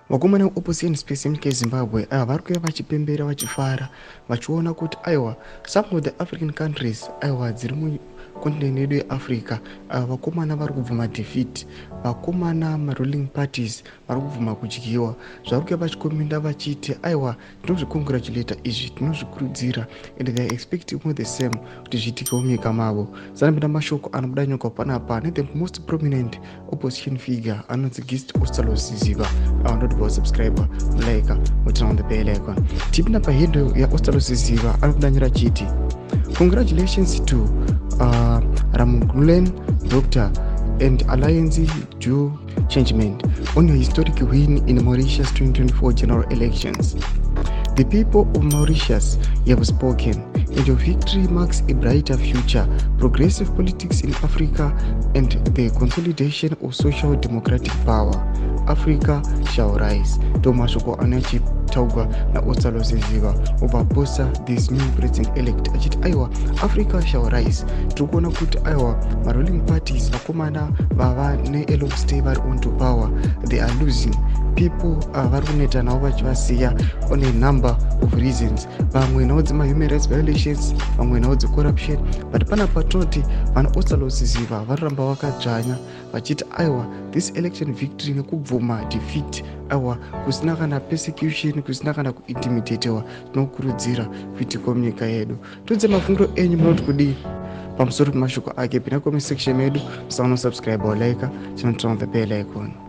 Vakomana veopposition space yemunyika yeZimbabwe ava vari kuuya vachipembera, vachifara, vachiona kuti aiwa, some of the African countries, aiwa, dziri mucontinent yedu yeAfrica, ava vakomana vari kubvuma defeat. Vakomana maruling parties vari kubvuma kudyiwa. Zvari kuuya vachicommenta vachiti aiwa, tinozvicongratulata izvi, tinozvikurudzira, and they are expecting the same kuti zviitikewo munyika mavo. Sanapinda mashoko anobuda nyoka panapa nethe most prominent opposition figure anonzi Gift Ostallos Siziba. Ava ndoti vasubscribe, like, muturn on the bell icon. Tipinda pahandle yaOstallos Siziba, anokudanyira chiti, "Congratulations to Ramgoolam Doctor and Alliance du Changement on your historic win in Mauritius 2024 general elections. The people of Mauritius have spoken, and your victory marks a brighter future, progressive politics in Africa, and the consolidation of social democratic power. Africa shall rise." Ndo mashoko anochitaurwa naOstallos Siziba obva posta this new president elect achiti aiwa, Africa shall rise. Tiri kuona kuti aiwa, maruling parties, vakomana vava nelong stay vari on to power, they are losing people. Vari kuneta navo vachivasiya on a number of reasons, vamwe nhau dzemahuman rights violations, vamwe nhau dzecorruption. But panapa tinoti vana Ostallos Siziba vanoramba vakadzvanya vachiti aiwa, this election victory nekubvuma defeat, aiwa, kusina kana persecution, kusina kana kuintimidatewa, tinokurudzira kuitikwa munyika yedu. Tudze mafungiro enyu, munoti kudii pamusoro pemashoko ake? Pinda comment section medu, musaona subscribe or like, chinoturn on the bell icon.